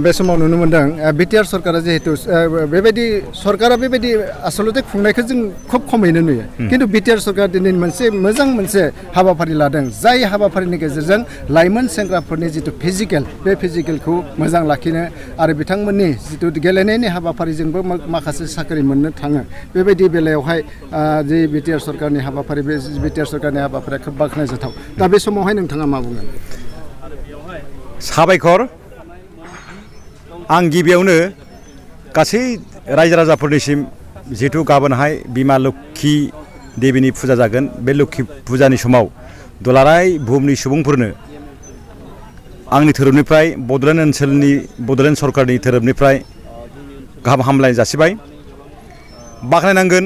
बे समाव नुनो मोनदों बिटिआर सरकारा जिहेतु बेबायदि सरकारा बेबायदि आसलते खुंनायखौ जों खोब खमैनो नुयो किन्तु बिटिआर सरकारा दिनै मोनसे मोजां मोनसे हाबाफारि लादों जाय हाबाफारिनि गेजेरजों लाइमोन सेंग्राफोरनि जितु फिजिकेल बे फिजिकेलखौ मोजां लाखिनो आरो बिथांमोननि जितु गेलेनायनि हाबाफारिजोंबो माखासे साख्रि मोननो थाङो बेबायदि बेलायावहाय जे बिटिआर सरकारनि हाबाफारि बे बिटिआर सरकारनि हाबाफारिया खोब बाख्नायजाथाव दा बे समावहाय नोंथाङा मा बुङो साबायखर आं गिबियावनो गासै रायजो राजाफोरनिसिम जिहेतु गाबोनहाय बिमा लोक्षी देवीनि फुजा जागोन बे लोक्षी फुजानि समाव दुलाराय बुहुमनि सुबुंफोरनो आंनि धोरोमनिफ्राय बड'लेण्ड ओनसोलनि बड'लेण्ड सरकारनि धोरोमनिफ्राय गाहाम हामलायनाय जासिबाय बाख्नायनांगोन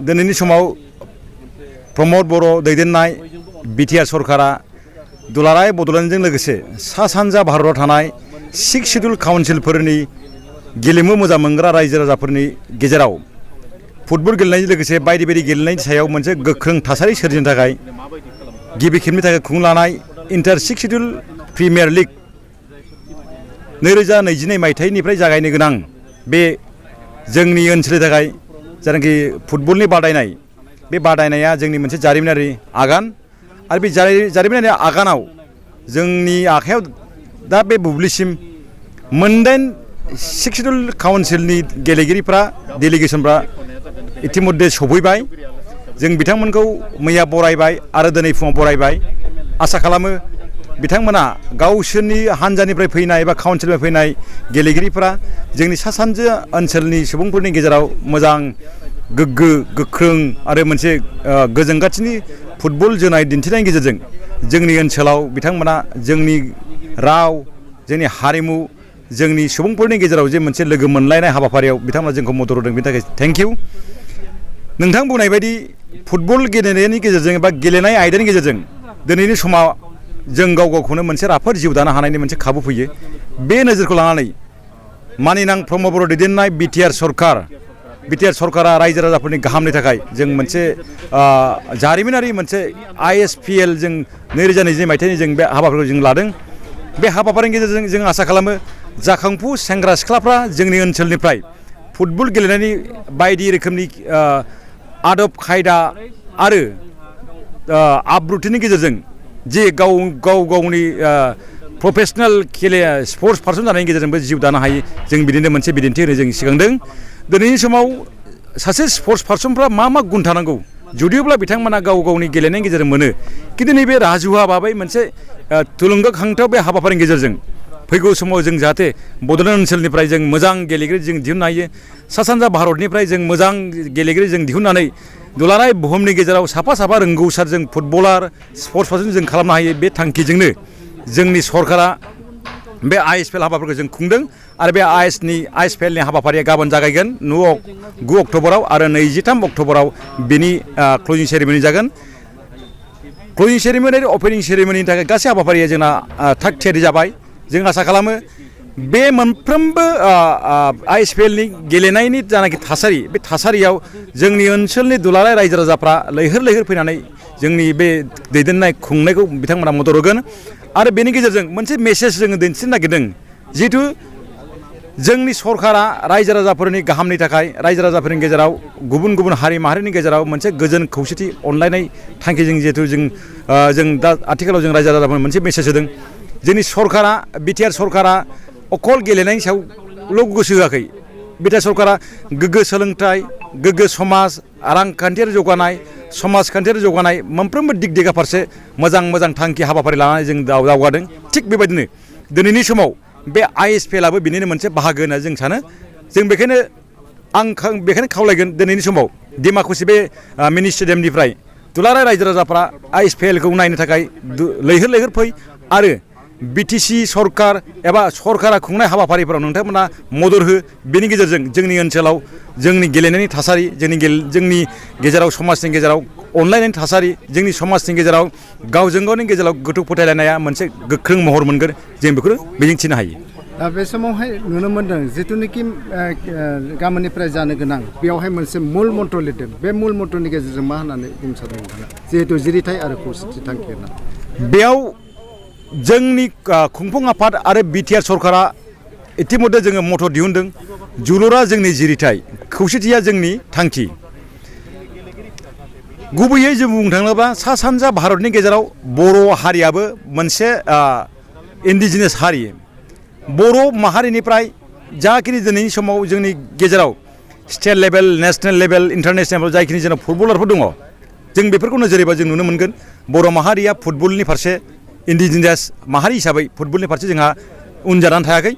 दिनैनि समाव प्रमद बर' दैदेननाय बिटिआर सरकारा दुलाराय बड'लेण्डजों लोगोसे सा सानजा भारताव थानाय 6 शिड्युल काउन्सिलफोरनि गेलेमु मोजां मोनग्रा रायजो राजाफोरनि गेजेराव फुटबल गेलेनायजों लोगोसे बायदि बायदि गेलेनायनि सायाव मोनसे गोख्रों थासारि सोरजिनो थाखाय गिबि खेबनि थाखाय खुंलानाय इन्टार 6 शिड्युल प्रिमियार लिग 2022 मायथाइनिफ्राय जागायनो गोनां बे जोंनि ओनसोलनि थाखाय जायनाखि फुटबलनि बादायनाय बे बादायनाया जोंनि मोनसे जारिमिनारि आगान आरो बे जारिमिनारि आगानाव जोंनि आखायाव दा बे बुब्लिसिम 6 शिड्युल काउन्सिलनि गेलेगिरिफ्रा डेलिगेसनफ्रा इतिमध्ये सफैबाय जों बिथांमोनखौ मैया बरायबाय आरो दिनै फुङाव बरायबाय आसा खालामो बिथांमोना गावसोरनि हानजानिफ्राय फैनाय एबा काउन्सिलनिफ्राय फैनाय गेलेगिरिफ्रा जोंनि सा सानजा ओनसोलनि सुबुंफोरनि गेजेराव मोजां गोग्गो गोख्रों आरो मोनसे गोजोंगाथिनि फुटबल जोनाय दिन्थिनायनि गेजेरजों जोंनि ओनसोलाव बिथांमोना जोंनि राव जोंनि हारिमु जोंनि सुबुंफोरनि गेजेराव जे मोनसे लोगो मोनलायनाय हाबाफारियाव बिथांमोना जोंखौ मदद होदों बेनि थाखाय थेंक इउ नोंथां बुंनाय बायदि फुटबल गेलेनायनि गेजेरजों एबा गेलेनाय आयदानि गेजेरजों दिनैनि समाव जों गाव गावखौनो मोनसे राफोद जिउ दानो हानायनि मोनसे खाबु फैयो बे नोजोरखौ लानानै मानिनां प्रमद बर' दैदेननाय बिटिआर सरकारा रायजो राजाफोरनि गाहामनि थाखाय जों मोनसे जारिमिनारि मोनसे ISPL जों 2022 मायथाइनि जों बे हाबाफारिखौ जों लादों बे हाबाफारिनि गेजेरजों जों आसा खालामो जाखांफु सेंग्रा सिख्लाफ्रा जोंनि ओनसोलनिफ्राय फुटबल गेलेनायनि बायदि रोखोमनि आदब खायदा आरो आब्रुथिनि गेजेरजों जे गावनि प्रफेशनेल स्पर्ट्स पार्सन जानायनि गेजेरजोंबो जिउ दानो हायो जों बिदिनो मोनसे बिदिन्थि होनो जों सिगांदों दिनैनि समाव सासे स्पर्ट्स पार्सनफ्रा मा गुन थानांगौ जुदियोब्ला बिथांमोना गावनि गेलेनायनि गेजेरजों मोनो किन्तु नैबे राजुहा बाबै मोनसे थुलुंगाखांथाव बे हाबाफारिनि गेजेरजों फैगौ समाव जों जाहाथे बड'लेण्ड ओनसोलनिफ्राय जों मोजां गेलेगिरि जों दिहुननो हायो सा सानजा भारतनिफ्राय जों मोजां गेलेगिरि जों दिहुननानै दुलाराय बुहुमनि गेजेराव साफा रोंगौसार जों फुटबलार स्पर्ट्स पार्सन जों खालामनो हायो बे थांखिजोंनो जोंनि सरकारा बे ISPL हाबाफारिखौ जों खुंदों आरो बे ISPL-नि हाबाफारिया गाबोन जागायगोन 9 अक्ट'बराव आरो 23 अक्ट'बराव बेनि क्लजिं सेरेमनि जागोन क्लजिं सेरेमनि आरो अपेनिं सेरेमनिनि थाखाय गासै हाबाफारिया जोंना थाग थियारि जाबाय जों आसा खालामो बे मोनफ्रोमबो ISPL-नि गेलेनायनि जानाखि थासारि बे थासारियाव जोंनि ओनसोलनि दुलाराय रायजो राजाफ्रा लैहोर फैनानै जोंनि बे दैदेननाय खुंनायखौ बिथांमोना मदद होगोन आरो बेनि गेजेरजों मोनसे मेसेज जोङो दिन्थिनो नागिरदों जिहेतु जोंनि सरकारा रायजो राजाफोरनि गाहामनि थाखाय रायजो राजाफोरनि गेजेराव गुबुन हारि माहारिनि गेजेराव मोनसे गोजोन खौसेथि अनलायनाय थांखिजों जिहेतु जों दा आथिखालाव जों रायजो राजाफोरनो मोनसे मेसेज होदों जोंनि सरकारा बिटिआर सरकारा अकल गेलेनायनि सायावल' गोसो होआखै बिटिआर सरकारा गोग्गो सोलोंथाइ गोग्गो समाज रांखान्थियारि जौगानाय समाजखान्थियारि जौगानाय मोनफ्रोमबो दिगा फारसे मोजां थांखि हाबाफारि लानानै जों दावगादों थिग बेबायदिनो दिनैनि समाव बे ISPL-आबो बिनिनो मोनसे बाहागो होनना जों सानो जों बेखायनो खावलायगोन दिनैनि समाव डिमाकुसि बे मिनि स्टेडियामनिफ्राय दुलाराय रायजो राजाफ्रा ISPL-खौ नायनो थाखाय लैहोर फै आरो BTC सरकार एबा सरकारा खुंनाय हाबाफारिफोराव नोंथांमोना मदद हो बेनि गेजेरजों जोंनि ओनसोलाव जोंनि गेलेनायनि थासारि जोंनि गेजेराव समाजनि गेजेराव अनलायनायनि थासारि जोंनि समाजनि गेजेराव गावजों गावनि गेजेराव गोथौ फोथायलायनाया मोनसे गोख्रों महर मोनगोन जों बेखौ मिजिंथिनो हायो दा बे समावहाय नुनो मोनदों जिथुनिखि गामिनिफ्राय जानो गोनां बेयावहाय मोनसे मुल मन्त्र लिरदों बे मुल मन्त्रनि गेजेरजों मा होननानै बुंनो सानदों नोंथाङा जिहेतु जिरिथाय आरो खौसेथि थांखि होनना बेयाव जोंनि खुंफुं आफाद आरो बिटिआर सरकारा इतिमध्ये जोङो मथ' दिहुनदों जोलुरा जोंनि जिरिथाय खौसेथिया जोंनि थांखि गुबैयै जों बुंनो थाङोब्ला सा सानजा भारतनि गेजेराव बर' हारियाबो मोनसे इन्डिजिनियास हारि बर' माहारिनिफ्राय जाखिनि दिनैनि समाव जोंनि गेजेराव state level national level international जायखिनि जोंनाव फुटबलारफोर दङ जों बेफोरखौ नोजोर होयोबा जों नुनो मोनगोन बर' माहारिया फुटबलनि फारसे इन्डिजिनियास माहारि हिसाबै फुटबलनि फारसे जोंहा उन जानानै थायाखै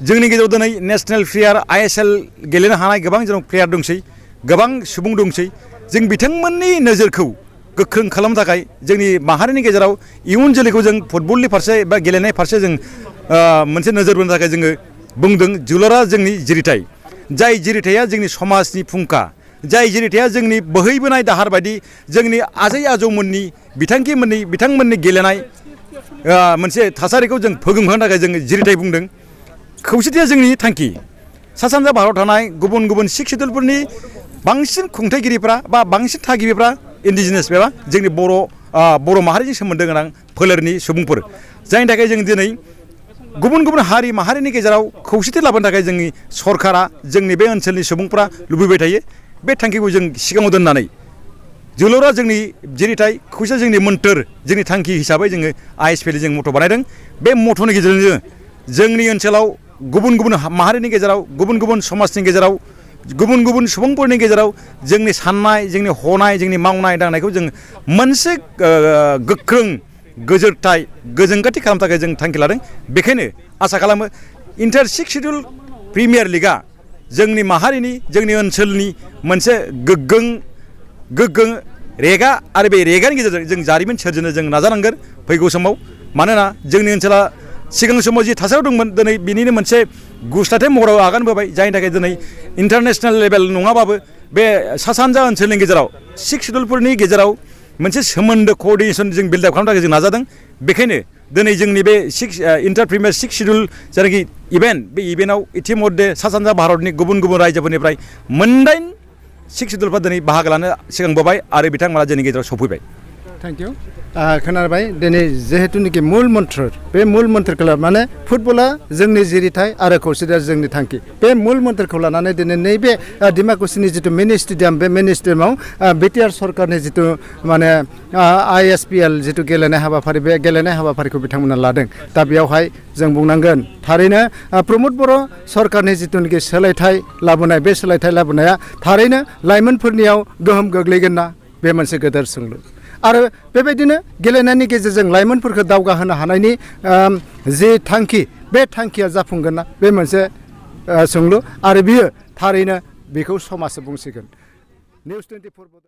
जोंनि गेजेराव दिनै नेशनेल प्लेयार ISL गेलेनो हानाय गोबां जोंनाव प्लेयार दंसै गोबां सुबुं दंसै जों बिथांमोननि नोजोरखौ गोख्रों खालामनो थाखाय जोंनि माहारिनि गेजेराव इयुन जोलैखौ जों फुटबलनि फारसे बा गेलेनाय फारसे जों मोनसे नोजोर बोनो थाखाय जोङो बुंदों जोलुरा जोंनि जिरिथाय जाय जिरिथाया जोंनि समाजनि फुंखा जाय जिरिथाया जोंनि बोहैबोनाय दाहार बायदि जोंनि आजै आजौमोननि बिथांमोननि गेलेनाय मोनसे थासारिखौ जों फोगोमहोनो थाखाय जों जिरिथाय बुंदों खौसेथिया जोंनि थांखि सा सानजा भारताव थानाय गुबुन गुबुन सिख सिडुलफोरनि बांसिन खुंथायगिरिफ्रा बा बांसिन थागिबिफ्रा इन्डिजिनियास एबा जोंनि बर' माहारिजों सोमोन्दो गोनां फोलेरनि सुबुंफोर जायनि थाखाय जों दिनै गुबुन गुबुन हारि माहारिनि गेजेराव खौसेथि लाबोनो थाखाय जोंनि सरकारा जोंनि बे ओनसोलनि सुबुंफ्रा लुबैबाय थायो बे थांखिखौ जों सिगाङाव दोननानै जोलुरा जोंनि जिरिथाय खौसेथिया जोंनि मोन्थोर जोंनि थांखि हिसाबै जोङो ISPL जों मथ' बानायदों बे मथ'नि गेजेरजों जोंनि ओनसोलाव गुबुन गुबुन माहारिनि गेजेराव गुबुन गुबुन समाजनि गेजेराव गुबुन गुबुन सुबुंफोरनि गेजेराव जोंनि साननाय जोंनि हनाय जोंनि मावनाय दांनायखौ जों मोनसे गोख्रों गोजोरथाय गोजोंगाथि खालामनो थाखाय जों थांखि लादों बेखायनो आसा खालामो इन्टार सिक्स शिड्युल प्रिमियार लिगआ जोंनि माहारिनि जोंनि ओनसोलनि मोनसे गोग्गों रेगा आरो बे रेगानि गेजेरजों जों जारिमिन सोरजिनो जों नाजानांगोन फैगौ समाव मानोना जोंनि ओनसोला सिगां समाव जि थासारियाव दंमोन दिनै बिनिनो मोनसे गुस्लाथाय महराव आगान होबाय जायनि थाखाय दिनै इन्टारनेशनेल लेभेल नङाबाबो बे सा सानजा ओनसोलनि गेजेराव सिक्स शिड्युलफोरनि गेजेराव मोनसे सोमोन्दो क'अर्डिनेसन जों बिल्डआप खालामनो थाखाय जों नाजादों बेखायनो दिनै जोंनि बे इन्टार प्रिमियार सिक्स शिड्युल जायनाखि इभेन्ट बे इभेन्टआव इतिमध्ये सा सानजा भारतनि गुबुन गुबुन रायजोफोरनिफ्राय 9 सिक्स शिड्युलफ्रा दिनै बाहागो लानो सिगांबोबाय आरो बिथांमोना जोंनि गेजेराव सफैबाय थैंक यू खोनाबाय दिनै जिहेतुनिखि मूल मन्त्र बे मूल मन्त्रखौ माने फुटबला जोंनि जिरिथाय आरो खौसेथिया जोंनि थांखि बे मूल मन्त्रखौ लानानै दिनै नैबे डिमाकुसिनि जितु मिनि स्टेडियाम बे मिनि स्टेडियामाव बिटिआर सरकारनि जितु माने ISPL जितु गेलेनाय हाबाफारि बे गेलेनाय हाबाफारिखौ बिथांमोना लादों दा बेयावहाय जों बुंनांगोन थारैनो प्रमद बर' सरकारनि जितुनिखि सोलायथाय लाबोनाय बे सोलायथाय लाबोनाया थारैनो लाइमोनफोरनियाव गोहोम गोग्लैगोन ना बे मोनसे गेदेर सोंलु आरो बेबायदिनो गेलेनायनि गेजेरजों लाइमोनफोरखौ दावगाहोनो हानायनि जे थांखि बे थांखिया जाफुंगोन ना बे मोनसे सोंलु आरो बियो थारैनो बेखौ समाजआ बुंसिगोन निउस 24